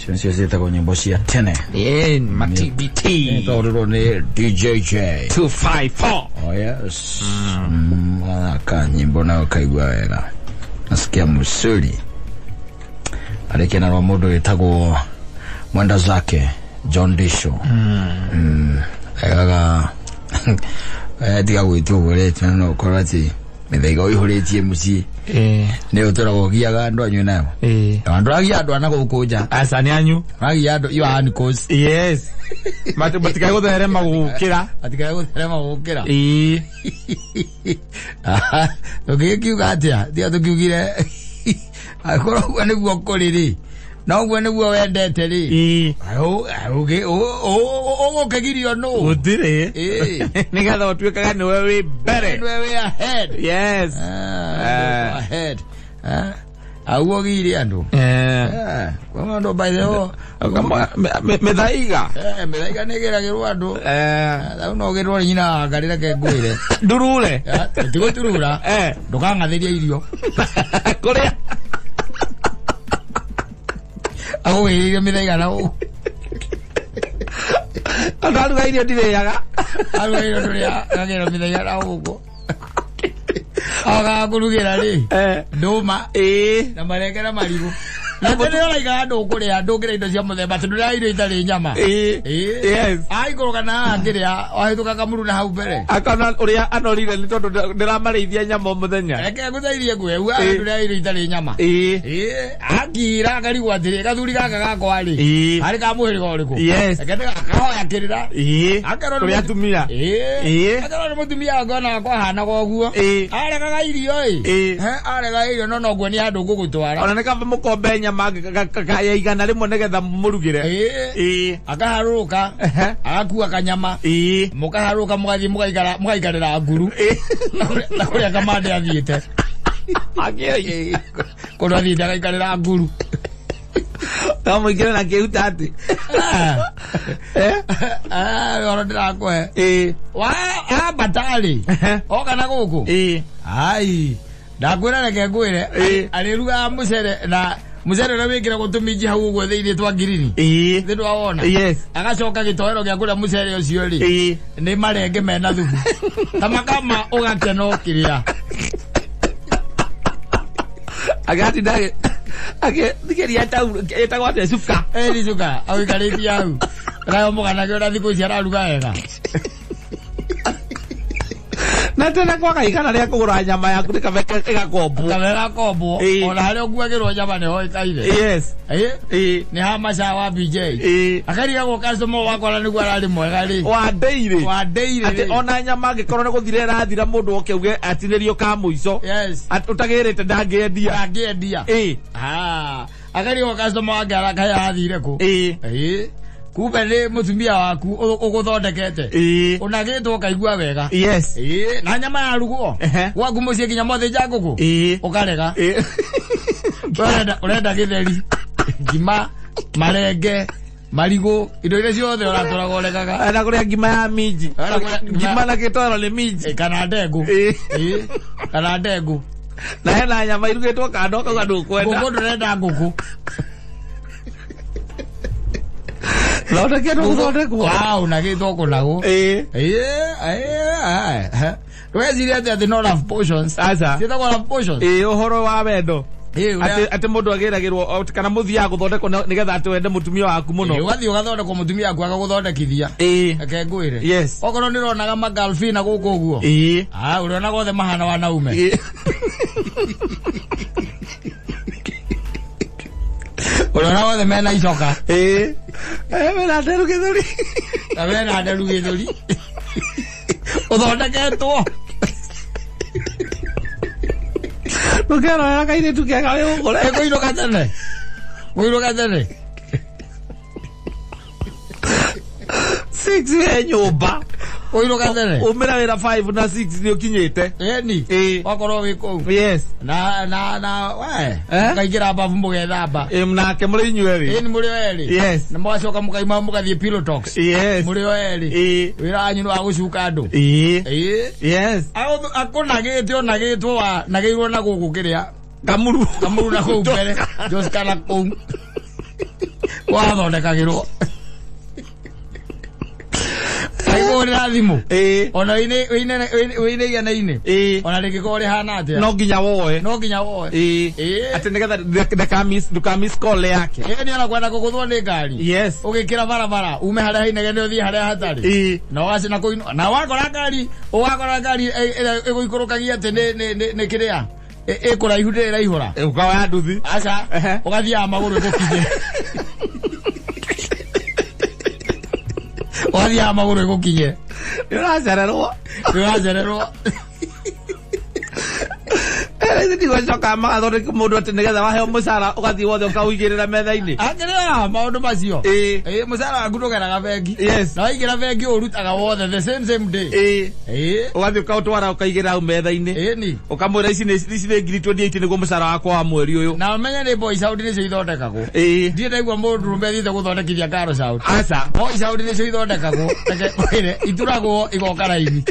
Icio nĩcio ciĩtagwo nyĩmbo cia tene. Ma TBT. Tondũ nĩ DJJ 254. Oh yes. Wathaka nyĩmbo nayo ũkaigua wega. Nasikia msuri. Arĩkia rwa mũndũ wĩtagwo mwenda zake John Disho. Egaga tiga gwĩtwo ũguo rĩtwa no ũkorwo atĩ mĩthaiga ũihũrĩtie mũciĩ nĩ ũtũraga ũgiaga andũ anyue nayo. Andũ agia andũ ana gũkũ nja. Aca nĩ anyu. Agia andũ you are uncles. Yes. Matikae gũtherema gũkĩra. Matikae gũtherema gũkĩra. Tũngĩgĩkiuga atĩa? Tiga tũkiugire akorwo ũguo nĩguo kũrĩ rĩ, na ũguo nĩguo wendete rĩ, ũgũkĩgirio nũ? Gũtirĩ. Nĩgetha ũtuĩkaga nĩwe wĩ mbere. Nĩwe wĩ ahead. Yes. Ahead. Aguo gire andũ. Kwa andũ by the way. Mĩthaiga. Mĩthaiga nĩ ĩgĩragĩrwo andũ. Rĩu no ũgĩrwo nĩ nyina ngarĩ reke ngwĩre. Ndurure. Ti gũturura. Ndũkang'athĩrie irio. Kũrĩa. Agũgĩrĩire mĩthaiga na ũũ. Andũ aruga irio ndirĩaga. Aruga irio ndũrĩaga, agagĩra mĩthaiga na ũguo. Agakũrugĩra rĩ, ndũma na marenge na marigũ. Na tene ũraiga ndũkũrĩa, ndũngĩrĩa indo cia mũthemba, tondũ ndũrĩa irio itarĩ nyama. Yes. Aikũrũka na haha ngĩrĩa, wahĩtũka kamuru na hau mbere. Akona ũrĩa anorire nĩ tondũ ndĩramarĩithia nyama o mũthenya. Reke ngũteithie ngwĩre, ugaga ndũrĩa irio itarĩ nyama. Akira akarigwo atĩrĩ, gathuri gaka gakwa rĩ, arĩ ka mũhĩrĩga ũrĩkũ? Yes. Reke akahoya kĩrĩra. Akerwo nĩ Kũrĩ atumia. Akerwo nĩ mũtumia wake ona wakwa ahanaga ũguo. Aregaga irio ĩ. Aregaga irio no noguo nĩ handũ ngũgũtwara. Ona nĩ kaba mũkombe nyama ya igana rĩmwe nĩgetha mũrugĩre. Akaharũrũka, agakua kanyama. Mũkaharũrũka mũgathiĩ mũgaikara, mũgaikarĩra nguru. Na kũrĩa kamande athiĩte. Kũndũ athiĩte agaikarĩra nguru. No mũingĩre na kĩhuta atĩ. Ũhoro ndĩrakũhe. Ambata rĩ, oka na gũkũ. Ai, ndakwĩra reke ngwĩre, arĩrugaga mũcere na mũcere ũrĩa wĩkĩragwo tũminji hau ũguo thĩinĩ twa ngirini. Thĩ ndwawona? Yes. Agacoka gĩtoero gĩa kũrĩa mũcere ũcio rĩ, nĩ marenge mena thubu. Ta makama ũgakena ũkĩrĩa. Agatinda agĩthikĩria ĩtagwo atĩa cuka. Nĩ cuka, agũikarĩtie hau. Nayo mũganake ũrĩa thikũ ici araruga wega. Na tena kwaga igana rĩa kũgũra nyama yaku nĩ kabe ĩgakombwo. Kabe ĩgakombwo. Ona harĩa ũkuagĩrwo nyama nĩho ĩkaire. Yes. Nĩ ha maca wa BJ. Akarigagwo customer wakwa na nĩguo ararĩ mwega rĩ. Wa daily. Wa daily. Atĩ ona nyama angĩkorwo nĩ gũthira ĩrathira mũndũ oke uge atinĩrio ka mũico. Yes. Atĩ ũtagĩrĩte ndangĩendia. Ndangĩendia. Akarigagwo customer wake arakaĩ arathire kũ. Kumbe nĩ mũtumia waku ũgũthondekete. Ũnagĩtwo ũkaigua wega. Yes. Na nyama yarugwo. Gwaku mũciĩ nginya mwathĩnja ngũkũ. Ũkarega. Ũrenda gĩtheri, ngima, marenge, marigũ, indo iria ciothe ũratũraga ũregaga. Na kũrĩa ngima ya minji. Ngima na gĩtoero nĩ minji. Kana ndengũ. Kana ndengũ. Na hena nyama irugĩtwo kando ũkauga ndũkwenda. Ngũkũ ndũrenda ngũkũ. Thondeketwo gũthondekwo. Wow, na gĩtwo kũnagwo. Ndũgecirie atĩ atĩ no love potions. Aca. Ciĩtagwo love potions. Ũhoro wa wendo. Atĩ mũndũ agĩragĩrwo kana mũthiaga gũthondekwo nĩgetha atĩ wende mũtumia waku mũno. Ũgathiĩ ũgathondekwo mũtumia waku agagũthondekithia. Reke ngwĩre. Yes. Okorwo nĩ ũronaga magalfina gũkũ ũguo. Ũrĩonaga othe mahana wanaume. Ũrĩonaga othe mena icoka. Mena nderu gĩthũri. Na mena nderu gĩthũri. Ũthondeketwo. Ndũkerorera kairĩtu kega wĩ gũkũ. Kũinũka tene. Kũinũka tene. 6 he nyũmba. Kũinũka tene. Umĩra wĩra 5 na 6 nĩ ũkinyĩte. Ĩni. Wakorwo wĩ kũu. Yes. Na na na we. Mũkaingĩra bafu mũgethamba. Nake mũrĩ inyuĩ erĩ. Ĩni mũrĩ o erĩ. Yes. Na mũgacoka mũkaima mũgathiĩ pillow talks. Yes. Mũrĩ o erĩ. Wĩra wanyu nĩ wa gũcuka andũ. Yes. Akũnagĩte onagĩtwo wa nagĩirwo na gũkũ kĩrĩa. Kamuru. Kamuru na kũu mbere. Jos kana kũu. Wathondekagĩrwo. Aigũrĩra thimũ. Ona wĩine igana-inĩ. Ona rĩngĩkorwo rĩhana atĩa. No nginya woe. No nginya woe. Atĩ nĩgetha ndũka miss call yake. Ĩĩ nĩ ona kwenda kũgũthwo nĩ ngari. Yes. Ũgĩkĩra barabara ume harĩa hainegene ũthiĩ harĩa hatarĩ. Na ũgacina kũinũ. Na wakora ngari, ũgakora ngari ĩrĩa ĩgũikũrũkagia atĩ nĩ kĩrĩa. Ĩkũraihu ndĩrĩ ĩraihũra. Ũkoya nduthi. Aca. Ũgathiaga magũrũ ĩgũkinye. Ũgathiaga magũrũ ĩgũkinye. Nĩ ũracererwo. Nĩ ũracererwo. Ndigũcoka magathondeka mũndũ atĩ nĩgetha waheo mũcara ũgathiĩ wothe ũkaũigĩrĩra metha-inĩ. Akĩrĩoya maũndũ macio. Ĩĩ mũcara waku ndũgeraga bengi. Yes. Na waingĩra bengi ũrutaga wothe the same same day. Ĩĩ. Ũgathiĩ ũkaũtwara ũkaigĩrĩra hau metha-inĩ. Ĩni. Ũkamwĩra ici nĩ ngiri 28 nĩguo mũcara wakwa wa mweri ũyũ. Na ũmenye nĩ boy sound nĩcio ithondekagwo. Ĩĩ. Ndirĩ ndaigua mũndũrũme athiĩte gũthondekithia karo sound. Aca. Boy sound nĩcio ithondekagwo. Reke ngwĩre ituragwo igoka raini.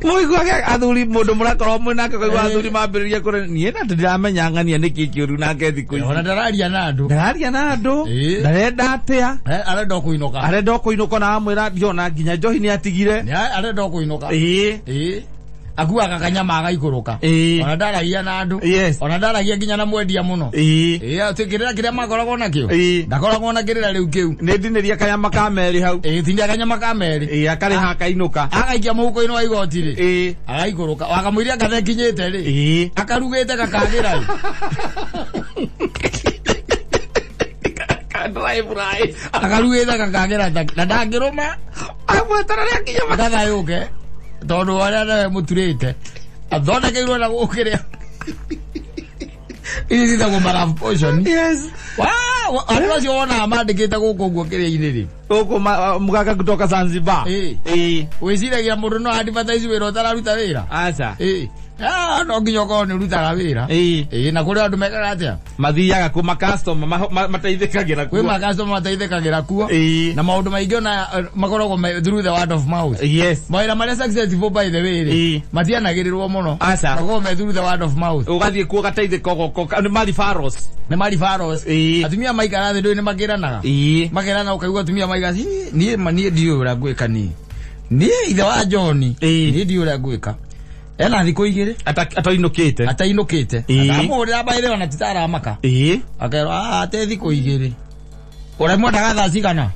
Mũiguage athuri mũndũ mũrakorwo mwĩ nake ũkaigua athuri mambĩrĩria kũrĩ niĩ na ndĩramenya ng'ania nĩkĩ kĩũru nake thikũ ici. Ona ndararia na andũ. Ndararia na andũ. Ndarenda atĩa. Arenda o kũinũka. Arenda o kũinũka na wamwĩra ndiona nginya njohi nĩ atigire. Arenda o kũinũka. Ĩĩ. Akuaga kanyama agaikũrũka. Ona ndaragia na andũ. Yes. Ona ndaragia nginya na mwendia mũno. Ĩĩ. Atĩ kĩrĩra kĩrĩa makoragwo nakĩo. Ĩĩ. Ndakoragwo na kĩrĩra rĩu kĩu. Nĩ ndinĩria kanyama ka merĩ hau. Ĩĩ tindia kanyama ka merĩ. Ĩĩ akarĩha akainũka. Agaikia mũhuko-inĩ wa igoti rĩ. Ĩĩ. Agaikũrũka. Wakamũiria ngatha ĩkinyĩte rĩ. Ĩĩ. Akarugĩte gakagĩra rĩ. Drive right. Akarugĩte gakagĩra na ndangĩrũma. Amweterere akinye ngatha yũke. Tondũ arĩa nawe mũturĩte athondekeirwo na gũkĩrĩa ici citagwo malove potion. Yes. Andũ acio wonaga mandĩkĩte gũkũ ũguo kĩrĩa-inĩ rĩ. Gũkũ mũgaka kutoka Zanzibar. Ĩĩ. Wĩciragia mũndũ no advertise wĩra ũtararuta wĩra. Aca. Ĩĩ. No nginya ũkorwo nĩ ũrutaga wĩra. Ĩĩ. Na kũrĩ andũ mekaga atĩa? Mathiaga kuo makastoma mateithĩkagĩra kuo. Kwĩ makastoma mateithĩkagĩra kuo. Ĩĩ. Na maũndũ maingĩ ona makoragwo through the word of mouth. Yes. Mawĩra marĩa successful by the way rĩ. Ĩĩ. Matianagĩrĩrwo mũno. Aca. Makoragwo me through the word of mouth. Ũgathiĩ kuo ũgateithĩka ũgoka nĩ marifaros. Nĩ marifaros. Ĩĩ. Atumia maikara thĩ ndũĩ nĩ makĩranaga. Ĩĩ. Makerana ũkaigua atumia maikara niĩ ma niĩ ndiũĩ ũrĩa ngwĩka niĩ. Niĩ ithe wa John. Ĩĩ. Niĩ ndiũĩ ũrĩa ngwĩka. Ena thikũ igĩrĩ. Atainũkĩte. Atainũkĩte. Ĩĩ. Ndamũhũrĩra mbaĩrĩ ona titaramaka. Ĩĩ. Akerwo ate thikũ igĩrĩ. Ũremwendaga thaa cigana?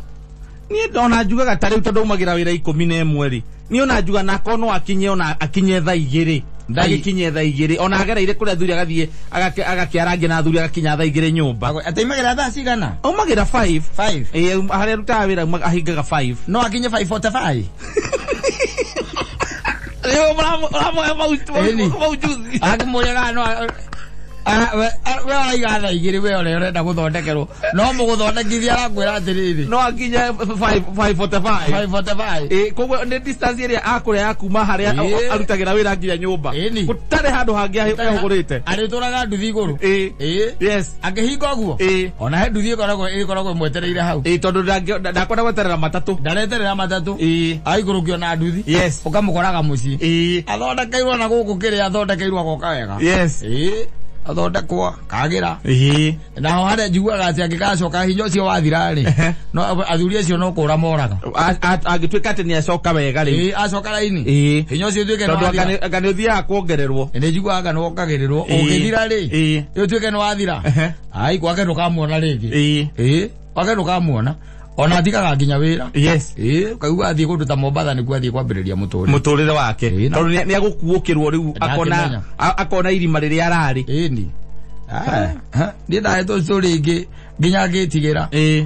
Niĩ ona njugaga ta rĩu tondũ aumagĩra wĩra 11 rĩ. Niĩ ona njuga nako no akinye ona akinye thaa igĩrĩ. Agĩkinye thaa igĩrĩ. Ona agereire kũrĩa athuri agathiĩ agakĩarangia na athuri agakinya thaa igĩrĩ nyũmba. Ataimagĩra thaa cigana? Aumagĩra 5. 5. Ĩĩ harĩa arutaga wĩra ahingaga 5. No akinye 5:45. Rĩu ũramũhe maujuzi. Akĩmũria kana no we ũraiga thaa igĩrĩ we ũrĩa ũrenda gũthondekerwo no mũgũthondekithia arakwĩra atĩrĩrĩ no akinye 5:45. 5:45. Ĩĩ koguo nĩ distance ĩrĩa akũrĩa ya kuma harĩa arutagĩra wĩra nginya nyũmba. Gũtarĩ handũ hangĩ ahũgũrĩte. Arĩtũraga nduthi igũrũ. Ĩĩ. Ĩĩ. Yes. Akĩhinga ũguo. Ĩĩ. Ona he nduthi ĩkoragwo ĩmwetereire hau. Ĩĩ tondũ ndakwenda gweterera matatũ. Ndareterera matatũ. Ĩĩ. Aikũrũkio na nduthi. Yes. Ũkamũkoraga mũciĩ. Ĩĩ. Athondekeirwo na gũkũ kĩrĩa athondekeirwo agoka wega. Yes. Ĩĩ. Athondekwo kagĩra. Ĩĩ. Naho harĩa njiguaga atĩ angĩgacoka hinya ũcio wathira rĩ no athuri acio no kũra moraga. Angĩtuĩka atĩ nĩacoka wega rĩ. Ĩĩ acoka raini. Ĩĩ. Hinya ũcio ũtuĩke nĩ Tondũ wathira. anga nĩ ũthiaga kuongererwo. Nĩ njiguaga nĩ wongagĩrĩrwo. Ũngĩthira rĩ. Ĩĩ. Ũtuĩke nĩ wathira. Ai gwake ndũkamuona rĩngĩ. Ĩĩ. Ĩĩ. Gwake ndũkamuona. Ona atigaga nginya wĩra. Yes. Ĩĩ ũkaigua athiĩ kũndũ ta Mombatha nĩkuo athiĩ kwambĩrĩria mũtũrĩre. Mũtũrĩre wake. Tondũ nĩ agũkuũkĩrwo rĩu akona irima rĩrĩa ararĩ. Ĩni. Niĩ ndahetwo story ĩngĩ nginya ngĩtigĩra. Ĩĩ.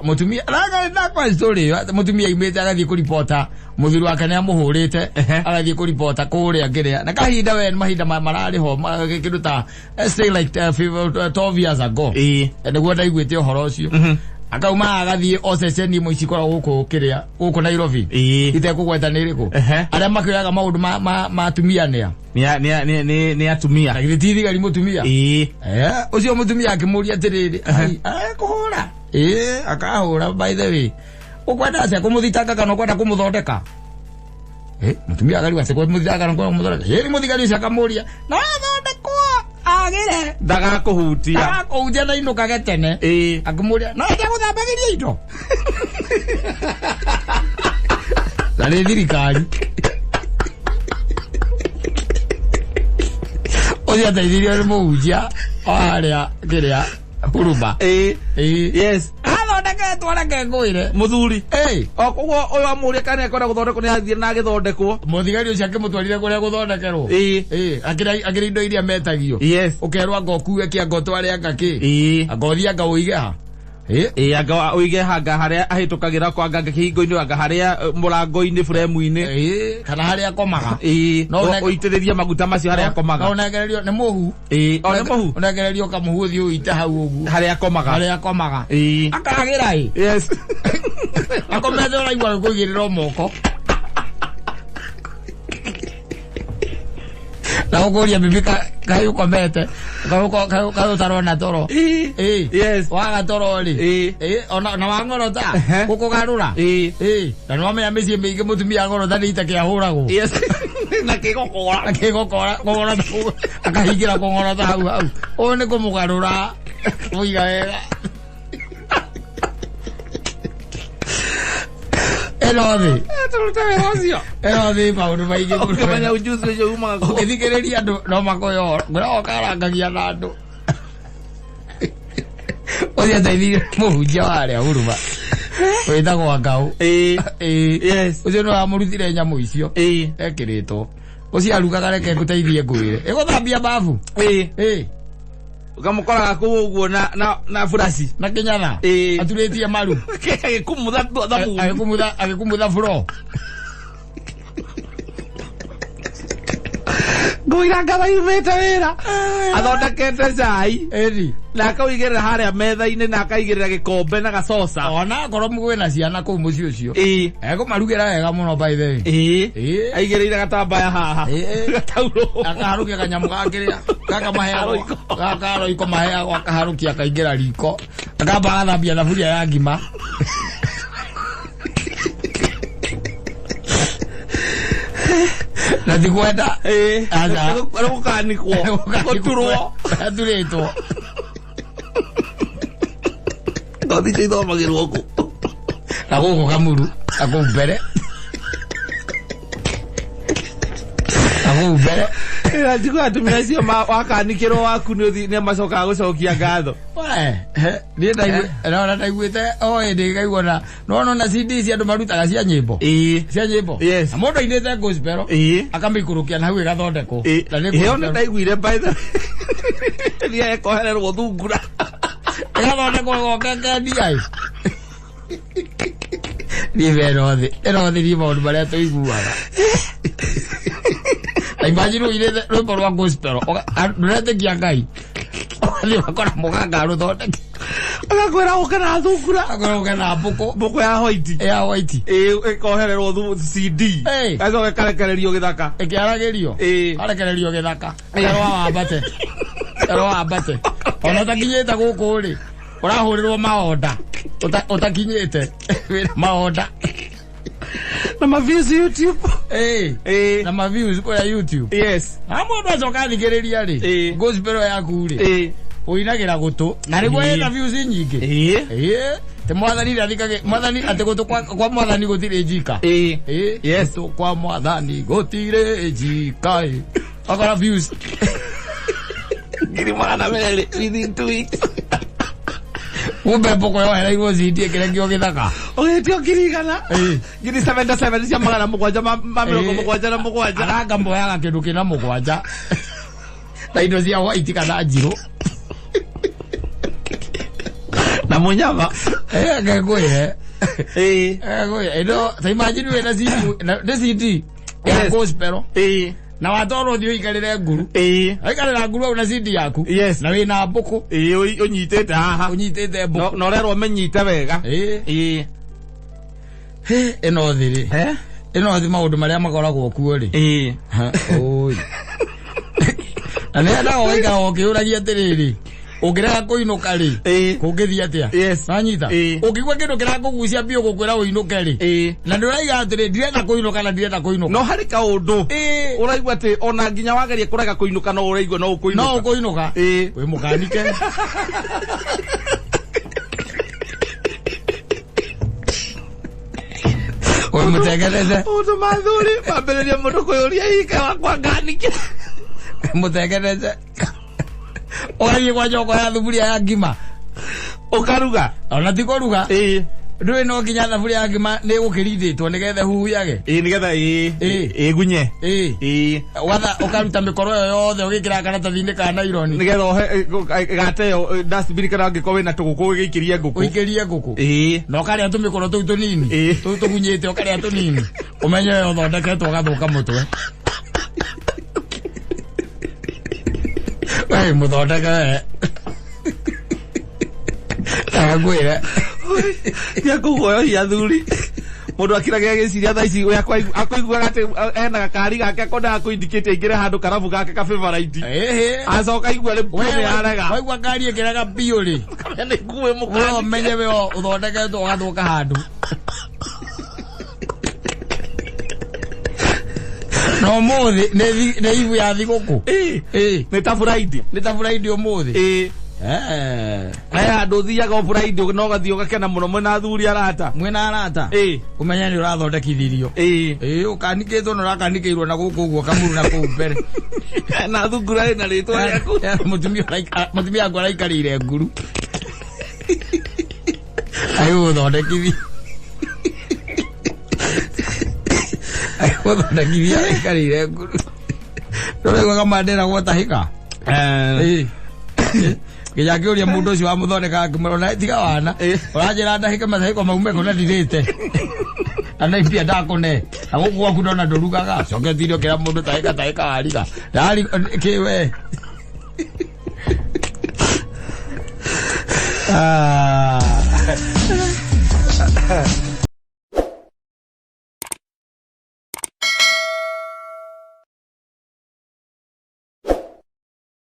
Mũtumia ndakwa story ĩyo mũtumia aumĩte agathiĩ kũribota mũthuri wake nĩ amũhũrĩte agathiĩ kũribota kũrĩa kĩrĩa na kahinda we mahinda mararĩ ho kĩndũ ta say like 12 years ago. Ĩĩ. Nĩguo ndaiguĩte ũhoro ũcio. Akauma agathiĩ o ceceni imwe cikoragwo gũkũ kĩrĩa gũkũ Nairobi. Ĩĩ. Itekũgweta nĩ ĩrĩkũ. Arĩa makĩoyaga maũndũ ma atumia nĩa. Nĩ atumia. Na githĩ ti thigari mũtumia. Ĩĩ. Ũcio mũtumia akĩmũria atĩrĩrĩ akũhũra. Ĩĩ akahũra by the way. Ũkwenda atĩa kũmũthitanga kana ũkwenda kũmũthondeka? Mũtumia akarigwo atĩ kũmũthitanga kana kũmũthondeka. Ĩĩ mũthigari ũcio akamũria na athondekwo. Akagire. Ndagakũhutia. Ndagakũhutia na inũkage tene. Ĩĩ. Akĩmũria, no ndagũthambagĩria indo. Na nĩ thirikari. Ũcio ateithirio nĩ mũhunjia o harĩa kĩrĩa Huruma. Ĩĩ. Ĩĩ. Yes. Athondeketwo reke ngwĩre. Mũthuri. Ĩĩ. O koguo ũyũ amũria kana ekwenda gũthondekwo nĩ athiĩ na agĩthondekwo. Mũthigari ũcio akĩmũtwarire kũrĩa gũthondekerwo. Ĩĩ. Ĩĩ. Akĩrĩ indo iria metagio. Yes. Ũkerwo anga ũkue kĩ anga ũtware anga kĩ. Ĩĩ. Anga ũthiĩ anga ũige ha. Ĩĩ. Ĩĩ anga ũige hanga harĩa ahĩtũkagĩra kwa anga kĩhingo-inĩ anga harĩa mũrango-inĩ buremu-inĩ. Ĩĩ. Kana harĩa akomaga. Ĩĩ. No ũnenge- Ũitĩrĩrie maguta macio harĩa akomaga. No ũnengererio nĩ mũhu. Ĩĩ. O nĩ mũhu. Ũnengererio kamũhu ũthiĩ ũite hau ũguo. Harĩa akomaga. Harĩa akomaga. Ĩĩ. Akagĩra ĩ. Yes. Akomete ũraigua gũkũigĩrĩrwo moko. Na gũkũria bibi kaĩ ũkomete kaĩ ũtarona toro. Ĩĩ. Ĩĩ. Yes. Waga toro rĩ. Ĩĩ. Ĩĩ ona na wang'orota Ehe. gũkũgarũra. Ĩĩ. Ĩĩ. Na nĩwamenya mĩciĩ mĩingĩ mũtumia ang'orota nĩ ita kĩahũragwo. Yes. Na kĩgokora. Akĩgokora kũng'orota akahingĩra kũng'orota hau hau. Ũyũ nĩ kũmũgarũra. Mũiga wega. Ĩno thĩ. Tũrute wĩra ũcio. Ĩno thĩ maũndũ maingĩ mũno. Ũkĩmenya ujuzi ũcio umaga kũ. Ũngĩthikĩrĩria andũ no makũhe ũhoro. Ngwĩra ũkarangagia na andũ. Ũcio ateithirie mũhunjia wa harĩa Huruma. Wĩtagwo Ngau. Ĩĩ. Ĩĩ. Yes. Ũcio nĩwe wamũrutire nyamũ icio. Ĩĩ. Ekĩrĩtwo. Ũcio arugaga reke ngũteithie ngwĩre. Ĩgũthambia babu. Ĩĩ. Ĩĩ. Ũkamũkoraga kũu ũguo na buraci. Na kĩnyatha. Ĩĩ. Aturĩtie maru. Agĩkumutha thabuni. Agĩkumutha buro. Ngũira ngatha yumĩte wĩra. Athondekete cai. Ĩni. Na akaũigĩrĩra harĩa metha-inĩ na akaigĩrĩra gĩkombe na gacoca. Ona akorwo kwĩna ciana kũu mũciĩ ũcio. Ĩĩ. Ekũmarugĩra wega mũno by the way. Ĩĩ. Ĩĩ. Aigĩrĩire gatambaya haha. Ĩĩ. Gataurũ. Akaharũkia kanyamũ gakĩrĩa gaka maheagwo Karoiko. gaka roiko maheagwo akaharũkia akaingĩra riko akamba agathambia thaburia ya ngima. Na ti kwenda. Ĩĩ. Aca. Nĩ gũkanikwo. Gũturwo. Aturĩtwo. Ngothi icio ithomagĩrwo kũ? Na gũkũ Kamuru na kũu mbere. Na kũu mbere. Na njiguaga atumia acio wakanikĩrwo waku nĩ ũthi nĩ macokaga gũcokia ngatho. We, niĩ ndaigua ndaiguĩte o hĩndĩ ngaigua na no na CD cia andũ marutaga cia nyĩmbo. Ĩĩ. Cia nyĩmbo. Yes. Na mũndũ ainĩte gospel. Ĩĩ. Akamĩikũrũkia na hau ĩgathondekwo. Na nĩ Ĩyo nĩ gospel. ndaiguire by the way. Nĩ ekohererwo thungura. Ĩgathondekwo ĩgoka ĩkendia ĩ. Niĩ be ĩno thĩ. Ĩno thĩ niĩ maũndũ marĩa tũiguaga. Na imagine ũinĩte rwĩmbo rwa gospel. Ndũretĩkia Ngai. Ũgathiĩ ũgakora mũganga arũthondeke. Agakwĩra ũke na thungura. Akorwo ũke na mbũkũ. Mbũkũ ya white. Ya white. Ĩĩ ĩkohererwo CD. Ĩĩ. Gacoka ĩkarekererio gĩthaka. Ĩkĩaragĩrio. Ĩĩ. Arekererio gĩthaka. Erwo wambate. Erwo wambate. Ona ũtakinyĩte gũkũ rĩ. Ũrahũrĩrwo maonda. Ũtakinyĩte. Wĩna maonda. Na ma views YouTube. Ĩĩ. Ĩĩ. Na ma views kũrĩa YouTube. Yes. Na mũndũ acoka athikĩrĩria rĩ. Ĩĩ. Gospel yaku rĩ. Ĩĩ. Ũinagĩra gũtũ. Na nĩguo Ĩĩ. ĩna views nyingĩ. Ĩĩ. Ĩĩ. Te mwathani ndathikagĩ mwathani atĩ gũtũ kwa mwathani gũtirĩ njika. Ĩĩ. Ĩĩ. Yes. Gũtũ kwa mwathani gũtirĩ njika. Ĩ. Akora views. 200,000 within 2 weeks. Kumbe mbũkũ yohereirwo CD ĩkĩrekio gĩthaka. Ũgĩtio 100,000. Ĩĩ. 77 cia 777 77. Aranga mboyaga kĩndũ kĩna mũgwanja. Na indo cia white kana njirũ. Na mũnyama. Ĩĩ ngĩkwĩre. Ĩĩ. Ngĩkwĩre. Ĩno ta imagine wĩna CD na nĩ CD ya Yes. gospel. Ĩĩ. Na watwarwo ũthiĩ ũikarĩre nguru. Ĩĩ. Waikarĩra nguru hau na CD yaku. Yes. Na wĩna mbũkũ. Ĩĩ ũnyitĩte haha. Ũnyitĩte mbũkũ. Na ũrerwo ũmĩnyite wega. Ĩĩ. Ĩĩ. Ĩno thĩ rĩ. Ĩno thĩ maũndũ marĩa makoragwo kuo rĩ. Ĩĩ. Oi. Na nĩ endaga ũgaikara ũkĩũragia atĩrĩrĩ. Ũngĩrega kũinũka rĩ, kũngĩthiĩ atĩa? Wanyita? Ũngĩigua kĩndũ kĩrakũgucia biũ gũkwĩra ũinũke rĩ, na nĩ ũraiga atĩrĩ, ndirenda kũinũka na ndirenda kũinũka. No harĩ kaũndũ ũraigua atĩ ona nginya wageria kũrega kũinũka no ũraigua no ũkũinũka. No ũkũinũka. Wĩ mũkanike. Wĩ mũtengenete. Ũndũ mathuri mambĩrĩria mũndũ kwĩyũria ike wakwa nganike. Mũtengenete. Ũgathiĩ kwa njoko ya thuburia ya ngima. Ũkaruga. Ona ti kũruga. Ndũĩ no nginya thaburia ya ngima nĩ ĩgũkĩrindĩtwo nĩgetha ĩhuhuyage. Nĩgetha ĩgunye. Ũkaruta mĩkoro ĩyo yothe ũgĩkĩra karatathi-inĩ ka naironi. Nĩgetha ũhe gateo dustbin kana angĩkorwo wĩna tũgũkũ ũgĩikĩrie ngũkũ. Ũikĩrie ngũkũ. Na ũkarĩa tũmĩkoro tũu tũnini. Tũu tũgunyĩte ũkarĩa tũnini. Ũmenye we ũthondeketwo ũgathũka mũtwe. We mũthondeke we. Ngwĩre. Tia kũguoyohia athuri. Mũndũ akiragia agĩciria thaa ici akũiguaga atĩ ena gakari gake akondaga kũindicate aingĩre handũ karabu gake ka favorite. Acoka aigua rĩ biũ nĩ arega. Waigua ngari ĩkĩrega biũ rĩ. Kamenya nĩ nguĩ mũkani. We ũmenye we ũthondeketwo ũgathũka handũ. Na ũmũthĩ nĩ ibu ya thigũkũ. Nĩ ta Friday. Nĩ ta Friday ũmũthĩ. Handũ ũthiaga o Friday no ũgathiĩ ũgakena mũno mwĩna athuri arata. Mwĩna arata? Ũmenye nĩ ũrathondekithirio. Ũkanikĩtwo na ũrakanikĩirwo na gũkũ ũguo kamuru na kũu mbere. Na thungura ĩna rĩtwa rĩaku. Mũtumia wakwa araikarĩire nguru. Agĩgũthondekithia. Agĩgũthondekithia araikarĩire nguru. Ndũraigua kamandera gwatahĩka? Nginya ngĩũria mũndũ ũcio wamũthondeka ngĩmwĩra ona tiga wana ũranjĩra ndahĩke matahĩko maume kũ na ndirĩte na nĩ mbia ndakũne na gũkũ gwaku ndona ndũrugaga coke tinde ũkĩra mũndũ tahĩka tahĩka wariga ndari kĩ we.